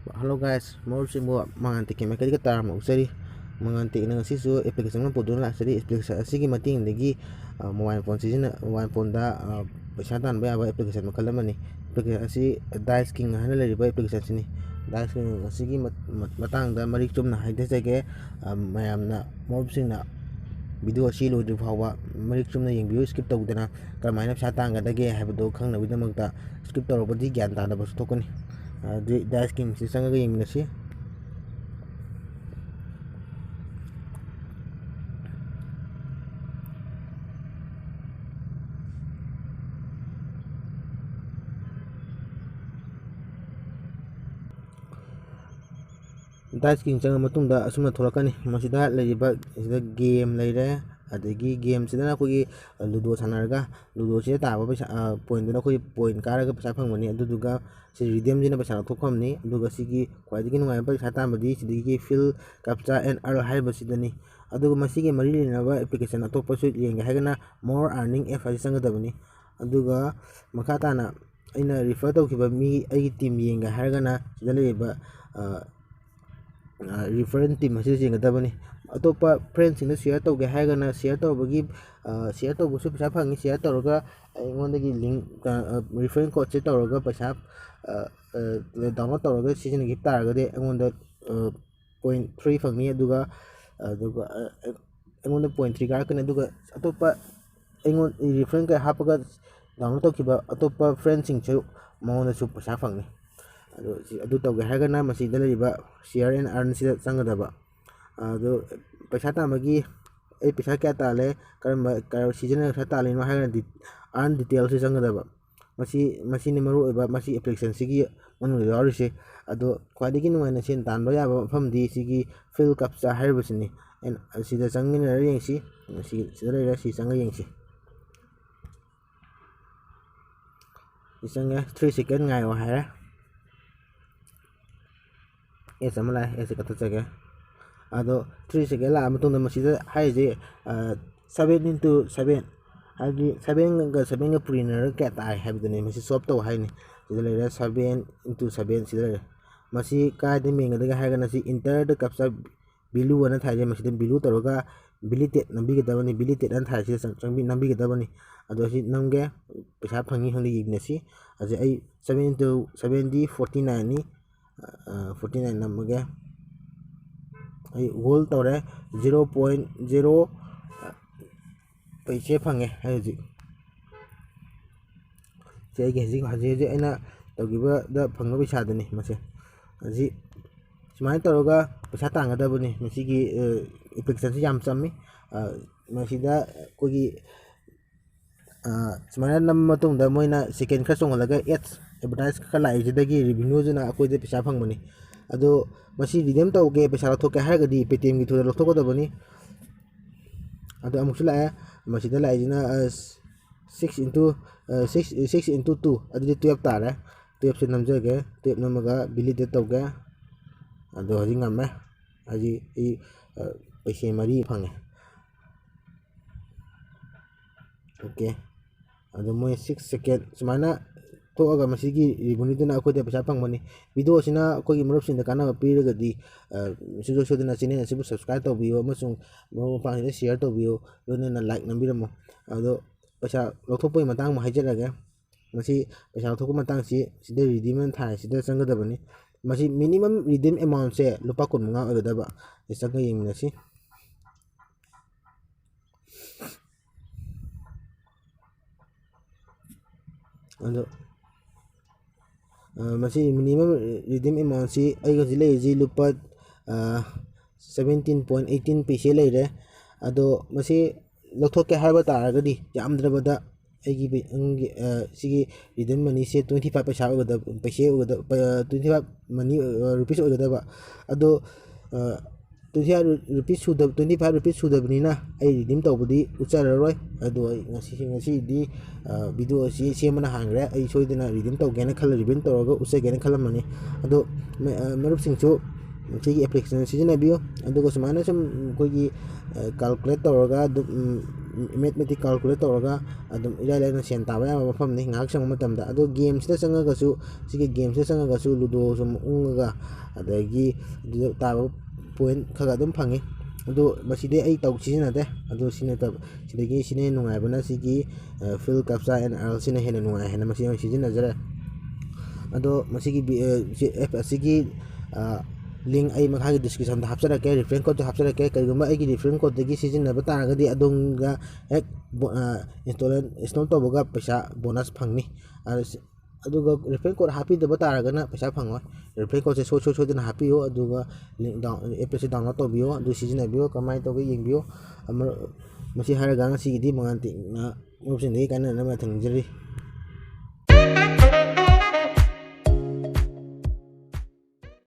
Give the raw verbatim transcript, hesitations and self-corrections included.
Hello guys, ꯃꯔꯨꯞꯁꯤꯡꯕꯨ ꯃꯉꯥꯟ ꯇꯦꯛꯀꯤ ꯃꯥꯏꯀꯩꯗꯒꯤ ꯇꯔꯥꯝꯅ ꯑꯣꯛꯆꯔꯤ꯫ ꯃꯉꯥꯟ ꯇꯦꯛꯅ ꯉꯁꯤꯁꯨ application ꯑꯃ ꯄꯨꯗꯨꯅ ꯂꯥꯛꯆꯔꯤ꯫ Application ꯑꯁꯤꯒꯤ ꯃꯇꯦꯡꯗꯒꯤ, ꯑ, mobile phone ꯁꯤꯖꯤꯟꯅ-, mobile phoneꯗ, ꯑ, ꯄꯩꯁꯥ ꯇꯥꯟꯕ ꯌꯥꯕ application ꯃꯈꯜ ꯑꯃꯅꯤ꯫ Application ꯑꯁꯤ Dice King ꯍꯥꯏꯅ ꯂꯩꯔꯤꯕ application ꯁꯤꯅꯤ꯫ Dice King ꯑꯁꯤꯒꯤ ꯃꯠ-, ꯃꯠ-, ꯃꯇꯥꯡꯗ ꯃꯔꯤꯛ ꯆꯨꯝꯅ ꯍꯥꯏꯖꯖꯒꯦ꯫ ꯑ, ꯃꯌꯥꯝꯅ, ꯃꯔꯨꯞꯁꯤꯡꯅ video ꯑꯁꯤ ꯂꯣꯏꯗ꯭ꯔꯤ ꯐꯥꯎꯕ ꯃꯔꯤꯛ ꯆꯨꯝꯅ ꯌꯦꯡꯕꯤꯌꯨ, skip ꯇꯧꯗꯅ꯫ ꯀꯔꯝꯍꯥꯏꯅ ꯄꯩꯁꯥ ꯇꯥꯟꯒꯗꯒꯦ ꯍꯥꯏꯕꯗꯨ ꯈꯪꯅꯕꯒꯤꯗꯃꯛꯇ skip ꯇꯧꯔꯕꯗꯤ ꯒ꯭ꯌꯥꯟ ꯇꯥꯗꯕꯁꯨ ꯊꯣꯛꯀꯅꯤ꯫ ꯑꯗꯨꯗꯤ Dice King ꯁꯤ ꯆꯪꯉꯒ ꯌꯦꯡꯃꯤꯟꯅꯁꯤ꯫ Dice King ꯆꯪꯉ ꯃꯇꯨꯡꯗ ꯑꯁꯨꯝꯅ ꯊꯣꯛꯂꯛꯀꯅꯤ꯫ ꯃꯁꯤꯗ ꯂꯩꯔꯤꯕ, ꯁꯤꯗ game ꯂꯩꯔꯦ, ꯑꯗꯒꯤ game ꯁꯤꯗꯅ ꯑꯩꯈꯣꯏꯒꯤ Ludo ꯁꯥꯟꯅꯔꯒ, Ludo ꯁꯤꯗ ꯇꯥꯕ ꯄꯩꯁꯥ, ꯑ, point ꯗꯨꯅ ꯑꯩꯈꯣꯏ point ꯀꯥꯔꯒ ꯄꯩꯁꯥ ꯐꯪꯕꯅꯤ꯫ ꯑꯗꯨꯗꯨꯒ ꯁꯤ redeem ꯁꯤꯅ ꯄꯩꯁꯥ ꯂꯧꯊꯣꯛꯐꯝꯅꯤ꯫ ꯑꯗꯨꯒ ꯁꯤꯒꯤ ꯈ꯭ꯋꯥꯏꯗꯒꯤ ꯅꯨꯡꯉꯥꯏꯕ ꯄꯩꯁꯥ ꯇꯥꯟꯕꯗꯤ ꯁꯤꯗꯒꯤ Fill, CAPTCHA and Earn ꯍꯥꯏꯔꯤꯕꯁꯤꯗꯅꯤ꯫ ꯑꯗꯨꯒ ꯃꯁꯤꯒꯤ ꯃꯔꯤ ꯂꯩꯅꯕ application ꯑꯇꯣꯞꯄꯁꯨ ꯌꯦꯡꯒꯦ ꯍꯥꯏꯔꯒꯅ More Earning app ꯍꯥꯏꯁꯤ ꯆꯪꯒꯗꯕꯅꯤ꯫ ꯑꯗꯨꯒ ꯃꯈꯥ ꯇꯥꯅ ꯑꯩꯅ refer ꯇꯧꯈꯤꯕ ꯃꯤ, ꯑꯩꯒꯤ team ꯌꯦꯡꯒꯦ ꯍꯥꯏꯔꯒꯅ ꯁꯤꯗ ꯂꯩꯔꯤꯕ, ꯑ, ꯑ, reference team ꯑꯁꯤꯗ ꯌꯦꯡꯒꯗꯕꯅꯤ꯫ ꯑꯇꯣꯞꯄ friend ꯁꯤꯡꯗ share ꯇꯧꯒꯦ ꯍꯥꯏꯔꯒꯅ share ꯇꯧꯕꯒꯤ, ꯑ, share ꯇꯧꯕꯁꯨ ꯄꯩꯁꯥ ꯐꯪꯉꯤ꯫ Share ꯇꯧꯔꯒ ꯑꯩꯉꯣꯟꯗꯒꯤ link, ꯑ, ꯑ, reference code ꯁꯦ ꯇꯧꯔꯒ ꯄꯩꯁꯥ, ꯑ, ꯑ, download ꯇꯧꯔꯒ ꯁꯤꯖꯤꯟꯅꯈꯤꯕ ꯇꯥꯔꯒꯗꯤ ꯑꯩꯉꯣꯟꯗ, ꯑ, point three ꯐꯪꯅꯤ꯫ ꯑꯗꯨꯒ, ꯑꯗꯨꯒ, ꯑ, ꯑꯩꯉꯣꯟꯗ point three ꯀꯥꯔꯛꯀꯅꯤ꯫ ꯑꯗꯨꯒ ꯑꯇꯣꯞꯄ ꯑꯩꯉꯣꯟ-, reference code ꯍꯥꯞꯄꯒ download ꯇꯧꯈꯤꯕ ꯑꯇꯣꯞꯄ friend ꯁꯤꯡꯁꯨ ꯃꯉꯣꯟꯗꯁꯨ ꯄꯩꯁꯥ ꯐꯪꯅꯤ꯫ ꯑꯗꯨ ꯁꯤ, ꯑꯗꯨ ꯇꯧꯒꯦ ꯍꯥꯏꯔꯒꯅ ꯃꯁꯤꯗ ꯂꯩꯔꯤꯕ Share and Earn ꯁꯤꯗ ꯆꯪꯒꯗꯕ꯫ ꯑꯗꯨ ꯄꯩꯁꯥ ꯇꯥꯟꯕꯒꯤ ꯑꯩ ꯄꯩꯁꯥ ꯀꯌꯥ ꯇꯥꯜꯂꯦ, ꯀꯔꯝꯕ, ꯀꯔꯝꯕ ꯁꯤꯖꯤꯟꯅꯔꯒ ꯄꯩꯁꯥ ꯇꯥꯜꯂꯤꯅꯣ ꯍꯥꯏꯔꯒꯅ ꯗꯤ-, Earn Details ꯁꯤ ꯆꯪꯒꯗꯕ꯫ ꯃꯁꯤ, ꯃꯁꯤꯅꯤ ꯃꯔꯨꯑꯣꯏꯕ, ꯃꯁꯤ application ꯁꯤꯒꯤ ꯃꯅꯨꯡꯗ ꯌꯥꯎꯔꯤꯁꯦ꯫ ꯑꯗꯣ ꯈ꯭ꯋꯥꯏꯗꯒꯤ ꯅꯨꯡꯉꯥꯏꯅ ꯁꯦꯟ ꯇꯥꯟꯕ ꯌꯥꯕ ꯃꯐꯝꯗꯤ ꯁꯤꯒꯤ Fill CAPTCHA ꯍꯥꯏꯔꯤꯕꯁꯤꯅꯤ꯫ ꯑꯩꯅ ꯁꯤꯗ ꯆꯪꯃꯤꯟꯅꯔ ꯌꯦꯡꯁꯤ꯫ ꯁꯤ, ꯁꯤꯗ ꯂꯩꯔꯦ, ꯁꯤ ꯆꯪꯉ ꯌꯦꯡꯁꯤ꯫ ꯁꯤ ꯆꯪꯉꯦ, three second ꯉꯥꯏꯌꯣ ꯍꯥꯏꯔꯦ꯫ Ads ꯑꯃ ꯂꯥꯛꯑꯦ, ads ꯁꯦ ꯀꯛꯊꯠꯆꯒꯦ꯫ ꯑꯗꯣ three second ꯂꯥꯛꯑ ꯃꯇꯨꯡꯗ ꯃꯁꯤꯗ ꯍꯥꯏꯔꯤꯁꯦ, ꯑ, seven into seven, ꯍꯥꯏꯕꯗꯤ seven ꯒ seven ꯒ ꯄꯨꯔꯤꯅꯔꯒ ꯀꯌꯥ ꯇꯥꯏ ꯍꯥꯏꯕꯗꯨꯅꯤ꯫ ꯃꯁꯤ solve ꯇꯧ ꯍꯥꯏꯅꯤ꯫ ꯁꯤꯗ ꯂꯩꯔꯦ, seven into seven ꯁꯤꯗ ꯂꯩꯔꯦ꯫ ꯃꯁꯤ ꯀꯥꯏꯗ ꯃꯦꯟꯒꯗꯒꯦ ꯍꯥꯏꯔꯒꯅ ꯁꯤ enter the captcha below ꯑꯅ ꯊꯥꯏꯁꯦ, ꯃꯁꯤꯗ below ꯇꯧꯔꯒ validate ꯅꯝꯕꯤꯒꯗꯕꯅꯤ, validate ꯑꯅ ꯊꯥꯏꯁꯤꯗ ꯆꯪ-, ꯆꯪꯕꯤ-, ꯅꯝꯕꯤꯒꯗꯕꯅꯤ꯫ ꯑꯗꯣ ꯁꯤ ꯅꯝꯒꯦ, ꯄꯩꯁꯥ ꯐꯪꯉꯤ ꯈꯪꯗꯦ ꯌꯦꯡꯃꯤꯟꯅꯁꯤ꯫ ꯑꯁꯤ ꯑꯩ seven into seven ꯗꯤ forty nine ꯅꯤ, forty nine ꯅꯝꯃꯒꯦ꯫ ꯑꯩ ꯍꯣꯜ ꯇꯧꯔꯦ, zero point zero ꯄꯩꯁꯦ ꯐꯪꯉꯦ꯫ ꯑꯩ ꯍꯧꯖꯤꯛ ꯁꯤ ꯑꯩꯒꯤ ꯍꯧꯖꯤꯛ, ꯍꯧꯖꯤꯛ, ꯍꯧꯖꯤꯛ ꯑꯩꯅ ꯇꯧꯈꯤꯕꯗ ꯐꯪꯕ ꯄꯩꯁꯥꯗꯨꯅꯤ ꯃꯁꯦ꯫ ꯍꯧꯖꯤꯛ ꯁꯨꯃꯥꯏꯅ ꯇꯧꯔꯒ ꯄꯩꯁꯥ ꯇꯥꯟꯒꯗꯕꯅꯤ꯫ ꯃꯁꯤꯒꯤ, ꯑ, applicationꯁꯤ ꯌꯥꯝ ꯆꯝꯃꯤ꯫ ꯑ, ꯃꯁꯤꯗ ꯑꯩꯈꯣꯏꯒꯤ, ꯑ, ꯁꯨꯃꯥꯏꯅ ꯅꯝꯕ ꯃꯇꯨꯡꯗ ꯃꯣꯏꯅ second ꯈꯔ ꯆꯣꯡꯍꯜꯂꯒ ads, advertise ꯈꯔ ꯂꯥꯛꯏꯁꯤꯗꯒꯤ revenueꯗꯨꯅ ꯑꯩꯈꯣꯏꯗ ꯄꯩꯁꯥ ꯐꯪꯕꯅꯤ꯫ ꯑꯗꯣ ꯃꯁꯤ redeem ꯇꯧꯒꯦ, ꯄꯩꯁꯥ ꯂꯧꯊꯣꯛꯀꯦ ꯍꯥꯏꯔꯒꯗꯤ Paytmꯒꯤ throughꯗ ꯂꯧꯊꯣꯛꯀꯗꯕꯅꯤ꯫ ꯑꯗꯣ ꯑꯃꯨꯛꯁꯨ ꯂꯥꯛꯑꯦ꯫ ꯃꯁꯤꯗ ꯂꯥꯛꯏꯁꯤꯅ, ꯑ, six into, ꯑ, six, six into two, ꯑꯗꯨꯗꯤ twelve ꯇꯥꯔꯦ꯫ Twelveꯁꯦ ꯅꯝꯖꯒꯦ꯫ Twelve ꯅꯝꯃꯒ validate ꯇꯧꯒꯦ꯫ ꯑꯗꯣ ꯍꯧꯖꯤꯛ ꯉꯝꯃꯦ꯫ ꯍꯧꯖꯤꯛ ꯑꯩ, ꯑ, ꯄꯩꯁꯦ ꯃꯔꯤ ꯐꯪꯉꯦ꯫ OK꯫ ꯑꯗꯣ ꯃꯣꯏ six second ꯁꯨꯃꯥꯏꯅ ꯊꯣꯛꯑꯒ ꯃꯁꯤꯒꯤ revenueꯗꯨꯅ ꯑꯩꯈꯣꯏꯗ ꯄꯩꯁꯥ ꯐꯪꯕꯅꯤ꯫ Videoꯁꯤꯅ ꯑꯩꯈꯣꯏꯒꯤ ꯃꯔꯨꯞꯁꯤꯡꯗ ꯀꯥꯟꯅꯕ ꯄꯤꯔꯒꯗꯤ, ꯑ, ꯁꯨꯡꯁꯣꯏ ꯁꯣꯏꯗꯅ channel ꯑꯁꯤꯕꯨ subscribe ꯇꯧꯕꯤꯌꯨ ꯑꯃꯁꯨꯡ ꯃꯔꯨꯞ ꯃꯄꯥꯡꯁꯤꯡꯗ share ꯇꯧꯕꯤꯌꯨ, ꯂꯣꯏꯅꯅ like ꯅꯝꯕꯤꯔꯝꯃꯨ꯫ ꯑꯗꯣ ꯄꯩꯁꯥ ꯂꯧꯊꯣꯛꯄꯒꯤ ꯃꯇꯥꯡ ꯑꯃꯨꯛ ꯍꯥꯏꯖꯔꯛꯑꯒꯦ꯫ ꯃꯁꯤ ꯄꯩꯁꯥ ꯂꯧꯊꯣꯛꯄ ꯃꯇꯥꯡꯁꯤ ꯁꯤꯗ redeem ꯑꯅ ꯊꯥꯏ, ꯁꯤꯗ ꯆꯪꯒꯗꯕꯅꯤ꯫ ꯃꯁꯤ minimum redeem amountꯁꯦ ꯂꯨꯄꯥ ꯀꯨꯟꯃꯉꯥ ꯑꯣꯏꯒꯗꯕ꯫ ꯁꯤ ꯆꯪꯉ ꯌꯦꯡꯃꯤꯟꯅꯁꯤ꯫ ꯑꯗꯣ, ꯑ, ꯃꯁꯤ minimum redeem amountꯁꯤ ꯑꯩꯒ ꯍꯧꯖꯤꯛ ꯂꯩꯔꯤꯁꯤ ꯂꯨꯄꯥ, ꯑ, seventeen point eighteen ꯄꯩꯁꯦ ꯂꯩꯔꯦ꯫ ꯑꯗꯣ ꯃꯁꯤ ꯂꯧꯊꯣꯛꯀꯦ ꯍꯥꯏꯕ ꯇꯥꯔꯒꯗꯤ ꯌꯥꯝꯗ꯭ꯔꯕꯗ ꯑꯩꯒꯤ ꯕꯦꯡ-, ꯑ, ꯁꯤꯒꯤ redeem moneyꯁꯦ twenty five ꯄꯩꯁꯥ ꯑꯣꯏꯒꯗꯕ, ꯄꯩꯁꯥ ꯑꯣꯏꯒꯗꯕ, ꯑ, twenty five money, ꯑ, rupees ꯑꯣꯏꯒꯗꯕ꯫ ꯑꯗꯣ, ꯑ, twenty five rupees ꯁꯨꯗꯕ, twenty five rupees ꯁꯨꯗꯕꯅꯤꯅ ꯑꯩ redeem ꯇꯧꯕꯗꯤ ꯎꯠꯆꯔꯔꯣꯏ꯫ ꯑꯗꯣ ꯑꯩ ꯉꯁꯤ, ꯉꯁꯤꯗꯤ, ꯑ, video ꯑꯁꯤ ꯁꯦꯝꯕꯅ ꯍꯥꯟꯈ꯭ꯔꯦ꯫ ꯑꯩ ꯁꯣꯏꯗꯅ redeem ꯇꯧꯒꯦꯅ ꯈꯜꯂ, redeem ꯇꯧꯔꯒ ꯎꯠꯆꯒꯦꯅ ꯈꯜꯂꯝꯕꯅꯤ꯫ ꯑꯗꯣ ꯃ-, ꯑ, ꯃꯔꯨꯞꯁꯤꯡꯁꯨ ꯁꯤꯒꯤ application ꯁꯤꯖꯤꯟꯅꯕꯤꯌꯨ꯫ ꯑꯗꯨꯒ ꯁꯨꯃꯥꯏꯅ ꯁꯨꯝ ꯑꯩꯈꯣꯏꯒꯤ, ꯑ, calculate ꯇꯧꯔꯒ ꯑꯗꯨꯝ, ꯎꯝ, ꯑꯦꯔꯤꯊꯃꯦꯇꯤꯛ ꯀꯥꯜꯀꯨꯂꯦꯠ ꯇꯧꯔꯒ ꯑꯗꯨꯝ ꯏꯔꯥꯏ ꯂꯥꯏꯅ ꯁꯦꯟ ꯇꯥꯕ ꯌꯥꯕ ꯃꯐꯝꯅꯤ꯫ ꯉꯥꯏꯍꯥꯛ ꯁꯪꯕ ꯃꯇꯝꯗ, ꯑꯗꯣ ꯒꯦꯝꯁꯤꯗ ꯆꯪꯉꯒꯁꯨ, ꯁꯤꯒꯤ ꯒꯦꯝꯁꯤꯗ ꯆꯪꯉꯒꯁꯨ ꯂꯨꯗꯣ ꯁꯨꯝ ꯎꯪꯉꯒ, ꯑꯗꯒꯤ ꯑꯗꯨꯗ ꯇꯥꯕ ꯄꯣꯏꯟ ꯈꯔ ꯈꯔ ꯑꯗꯨꯝ ꯐꯪꯉꯤ꯫ ꯑꯗꯣ ꯃꯁꯤꯗꯤ ꯑꯩ ꯇꯧ ꯁꯤꯖꯤꯟꯅꯗꯦ꯫ ꯑꯗꯣ ꯁꯤ ꯅꯠꯇꯕ, ꯁꯤꯗꯒꯤ ꯁꯤꯅ ꯍꯦꯟꯅ ꯅꯨꯡꯉꯥꯏꯕꯅ ꯁꯤꯒꯤ, ꯑ, ꯐꯤꯜ ꯀꯞꯆꯥ ꯑꯦꯟ ꯑꯥꯔꯜꯁꯤꯅ ꯍꯦꯟꯅ ꯅꯨꯡꯉꯥꯏ ꯍꯥꯏꯅ ꯃꯁꯤ ꯑꯣꯏꯅ ꯁꯤꯖꯤꯟꯅꯖꯔꯦ꯫ ꯑꯗꯣ ꯃꯁꯤꯒꯤ ꯕꯤ-, ꯑ, ꯁꯤ ꯑꯦꯞ ꯑꯁꯤꯒꯤ, ꯑ, ꯂꯤꯡ ꯑꯩ ꯃꯈꯥꯒꯤ ꯗꯤꯁꯀ꯭ꯔꯤꯞꯁꯟꯗ ꯍꯥꯞꯆꯔꯛꯀꯦ, ꯔꯤꯐꯔꯦꯟ ꯀꯣꯠꯇꯨ ꯍꯥꯞꯆꯔꯛꯀꯦ꯫ ꯀꯔꯤꯒꯨꯝꯕ ꯑꯩꯒꯤ ꯔꯤꯐꯔꯦꯟ ꯀꯣꯠꯇꯒꯤ ꯁꯤꯖꯤꯟꯅꯕ ꯇꯥꯔꯒꯗꯤ ꯑꯗꯣꯝꯒ ꯍꯦꯛ ꯕꯣ-, ꯑ, ꯏꯟꯁꯇꯣꯜ, ꯏꯟꯁꯇꯣꯜ ꯇꯧꯕꯒ ꯄꯩꯁꯥ ꯕꯣꯅꯁ ꯐꯪꯅꯤ꯫ ꯑꯗꯨ ꯁꯤ-, ꯑꯗꯨꯒ ꯔꯤꯐꯔꯦꯟ ꯀꯣꯠ ꯍꯥꯞꯄꯤꯗꯕ ꯇꯥꯔꯒꯅ ꯄꯩꯁꯥ ꯐꯪꯉꯣꯏ꯫ ꯔꯤꯐꯔꯦꯟ ꯀꯣꯠꯁꯦ ꯁꯣꯏ-, ꯁꯣꯏ-, ꯁꯣꯏꯗꯅ ꯍꯥꯞꯄꯤꯌꯨ꯫ ꯑꯗꯨꯒ ꯂꯤꯡ ꯗꯥꯎꯟ-, ꯑꯦꯞ ꯑꯁꯤ ꯗꯥꯎꯟꯂꯣꯗ ꯇꯧꯕꯤꯌꯨ, ꯑꯗꯨ ꯁꯤꯖꯤꯟꯅꯕꯤꯌꯨ, ꯀꯃꯥꯏꯅ ꯇꯧꯒꯦ ꯌꯦꯡꯕꯤꯌꯨ꯫ ꯑꯃ-, ꯃꯁꯤ ꯍꯥꯏꯔꯒ ꯉꯁꯤꯒꯤꯗꯤ ꯃꯉꯥꯜ ꯇꯦꯛꯅ ꯃꯔꯨꯞꯁꯤꯡꯗꯒꯤ ꯀꯥꯏꯅꯅꯕ ꯊꯝꯖꯔꯤ꯫